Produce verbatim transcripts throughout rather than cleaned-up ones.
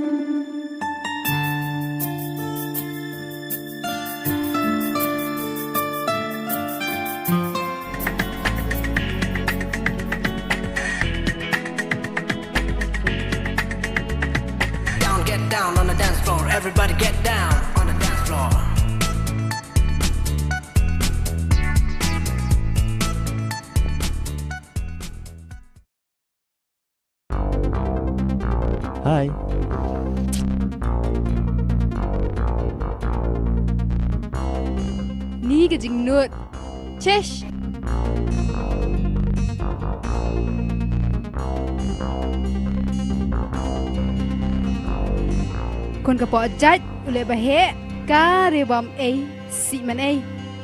Down, get down on the dance floor. Everybody get down on the dance floor. Hi. Ni ka jingnud. Chesh. Khun ka poh jait u leh ba heh, ka re bam ei, sih man ei.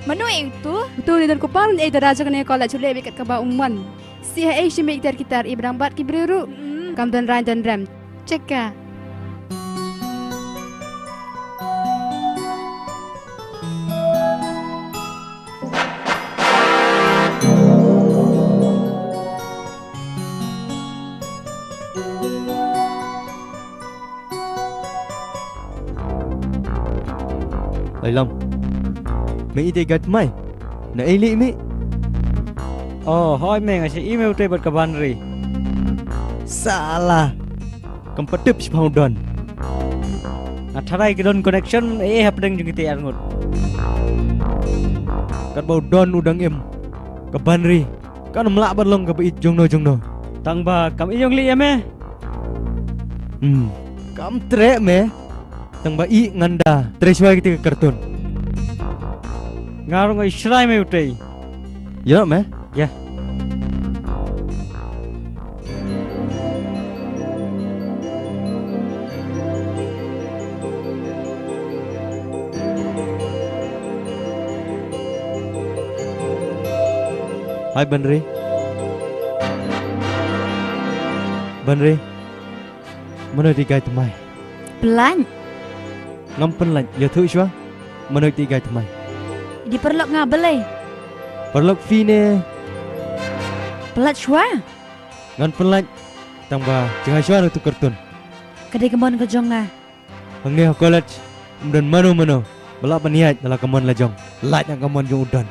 Mano ei utu? Utu ni don ko par ei dara jong ne college u leh bad kat kaba u mon. Sih ha ei shim ei kitar kitar i ba dang bat ki briew ruh. Mm. Kam don rain don rem. Check ka. Ai Long. Me i dei guide mai. Na ei lih me. Oh, hoi me nga sha i me utei bad ka ban ri. Sala. Kam patip shipang u don. Nga tharai ki don connection eh hapdeng jong kite arngut. Katba u don u dang im. Ka ban ri. Kan mlah ban long kaba ïeit jongno jongno. Tang ba kam ïeit jong lih ïa me. Hmm. Kam treh me. Tang ba ïeit ngan da treh shwa kite ka kartun. Nga rung ai shrai me utei. Ïa me? Ïa. Hai Banri. Banri. Mano dei guide mai? Pynlait. Ngam pynlait, ïathuh shwa. Mano dei guide mai? Dei paralok nga balei? Paralok phi ne? Pynlait shwa. Ngan pynlait. Tang ba jngai shwa na tu kartun. Ka dei ka mon ka jong nga. Hangne ha college, um don mano mano ba lah ban ïaid da la ka mon la jong. Lait na ka mon jong u don.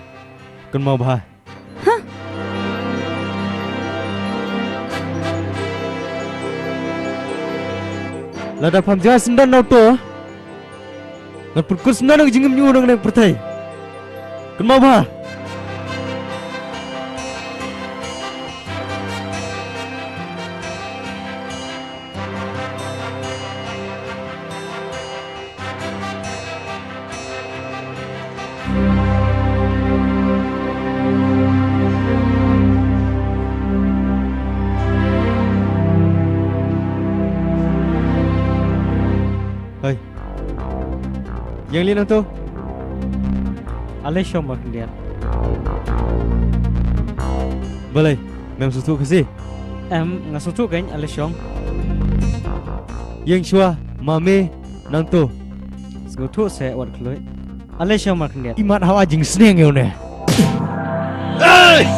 Kynmaw bha. Huh? Lada pham jngai syndon na uto, ngan pynkut syndon na ka jingim jong u na ka pyrthei. Kynmaw bha. Hei. Ïeng leit nangto. Ale shong markhyndiat. Balei? Mem sngewthuh Khasi? Em, nga sngewthuh kein, ale shong. Ïeng shwa, ma me, nangto. Sngewthuh se wat khluit. Ale shong markhyndiat. Imat hawa jingsneng ïa une. Hey!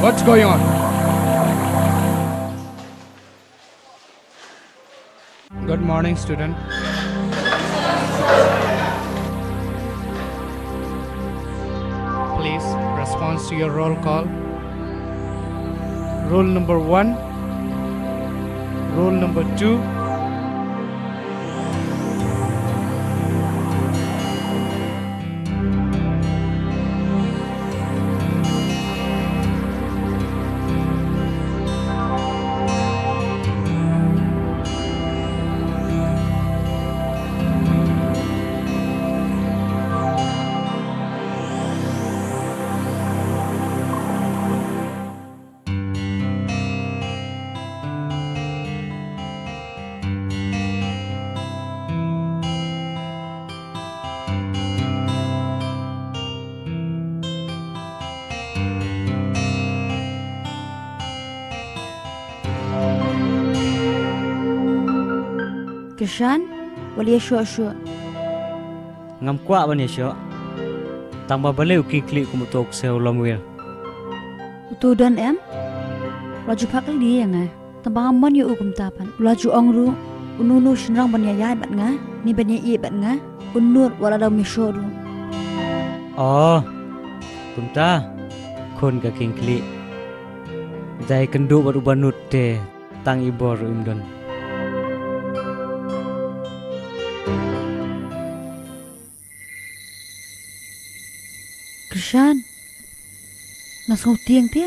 What's going on? Good morning, student. Please respond to your roll call. Rule number one, rule number two. Kishan, wat ïa shoh shoh. Ngam kwah ban ïa shoh. Tang ba balei u king khlieh kum uto u kseh u lom wir. Uto u don em? U la ju phah kylli ïa nga. Tang ba ngam mon ïa u kumta pat. U la ju ong ruh, Uno uno u shynrang ban ïa ïaid bad nga, ne ban ïa ïeh bad nga, u nud wat la da u mynshuwa ruh. Oh, kumta, khun ka khlieh. Dei kynduh bad uba nud te, tang i bor ruh im don. Krishan, nga sngew tieng te.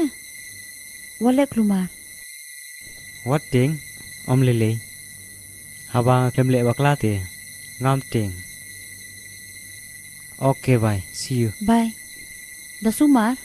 Wat leh kulmar. Wat tieng, ym lei lei. Haba nga khlem leh bakla te, ngam tieng. Okay, bye. See you. Bye. Da sumar.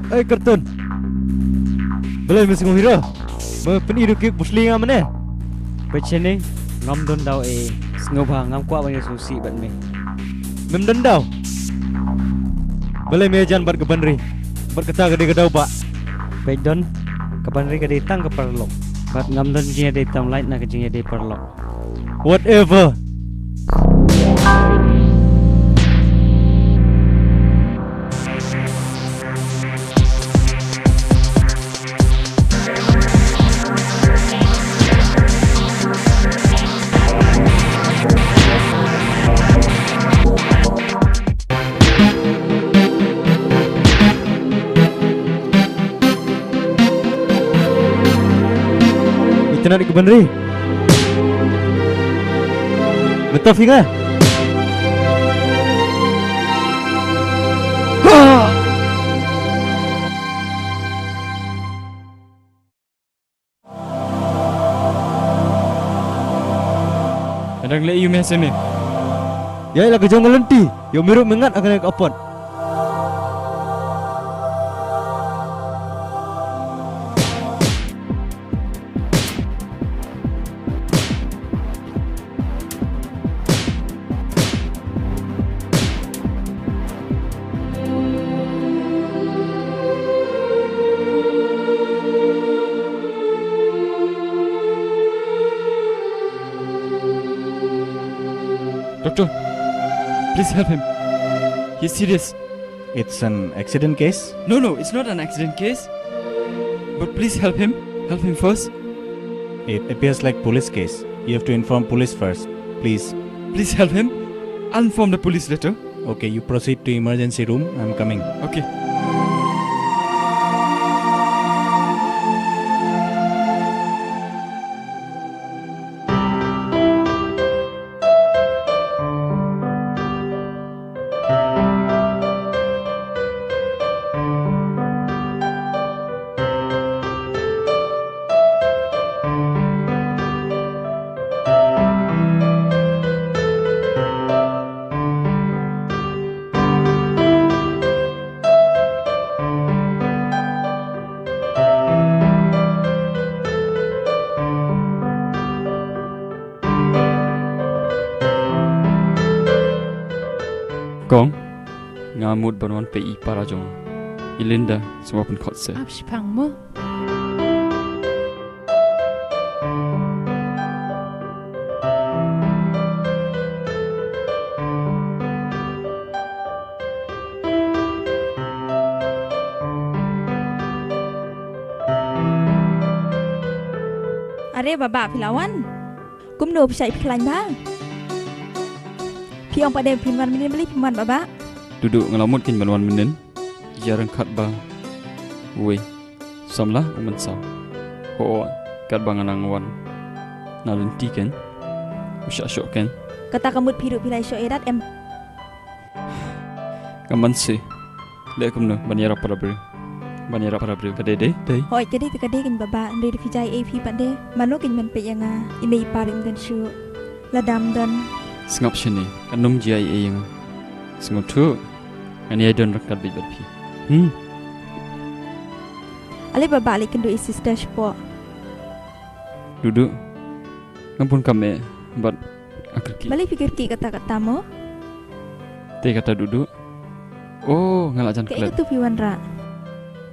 Ei, Kyrtun. Balei me sngew hira? Me pyni ruh ki pusley nga mynne. Peit shane, ngam don daw ei, sngewbha ngam kwah ban ïasngewsih bad me. Mem don daw? Balei me ïajan bad ka Banri? Bad kata ka dei ka daw bah. Peit Don, ka Banri ka dei tang ka paralok. Bad ngam don jingïadei tam lait na ka jingïadei paralok. Whatever. Itynnad ïa ka Banri. Mynta phi nga. Nga dang leh ïa u me ha sene. Ïa la ka jong ka lynti, ïa u me ruh me ngat ha kane ka apot. Doctor, please help him. He's serious. It's an accident case? No, no, it's not an accident case. But please help him. Help him first. It appears like police case. You have to inform police first, please. Please help him. I'll inform the police later. Okay, you proceed to emergency room. I'm coming. Okay. Kong, nga mut ban wan peit i para jong nga. I Linda, sngewbha pynkhot seh. Ap shipang mo. Are baba, phi la wan? Kumno, phi shait phi khlaiñ bha? Phi ong pat de phim wan mynnin, balei phim wan baba? Duh duh, nga la mut kein ban wan mynnin. Ïa ryngkat ba uwei samla u mynsaw. Ho, katba nga nang wan na lynti kein, u shah shoh kein. Kata ka mut phi ruh phi la ïashoh ïadat em? Nga man shi leh kumno ban ïarap para briew. ban ïarap para briew. Ka dei dei? Dei. Hooid, ka dei te ka dei, kynbah ba hynrei da phi jia ei ei phi pat de, mano kin ban peit ïa nga? I mei i pa ruh ym don shuh. Lada ym don. Sngap shane, kan ym jia ei ei ïa nga. Sngewthuh, ngan ïai don ryngkat beit bad phi. Hmm. Ale Bah Bah, leit kynduh ïa i sister shapoh. Duhduh, ngam pun kam eh bad a kyrkieh. Balei phi kyrkieh katta katta mo? Te kata Duhduh. Oh, nga la jan klet. Kaei katu phi wanrah?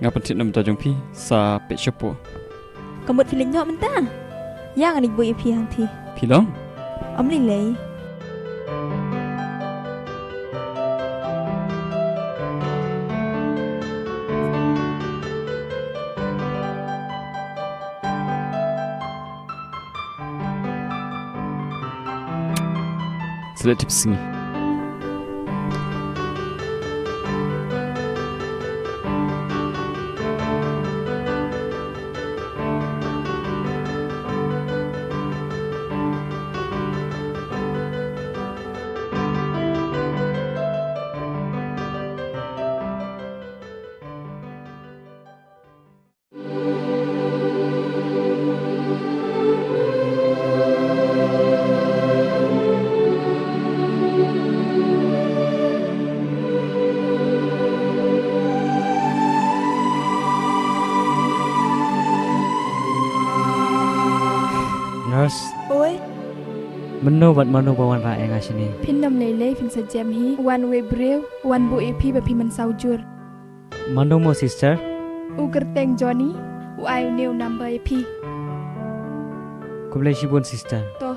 Nga pynthied na bynta jong phi, sa peit shapoh. Ka mut phi leit noh mynta? Ïa, ngan leit buh ïa phi hangtei. Phi long? Ym lei lei. Sa leit tipsngi. Nurse. Oi. Mano bad mano ba wanrah ïa nga shane? Phin nym lei lei, phin sa jem hi. Wan uwei u briew, u wan buh ïa phi ba phi mynsaw jur. Mano mo, sister? U kyrteng Johnny, u ai une u number ïa phi. Khublei shibun, sister. To.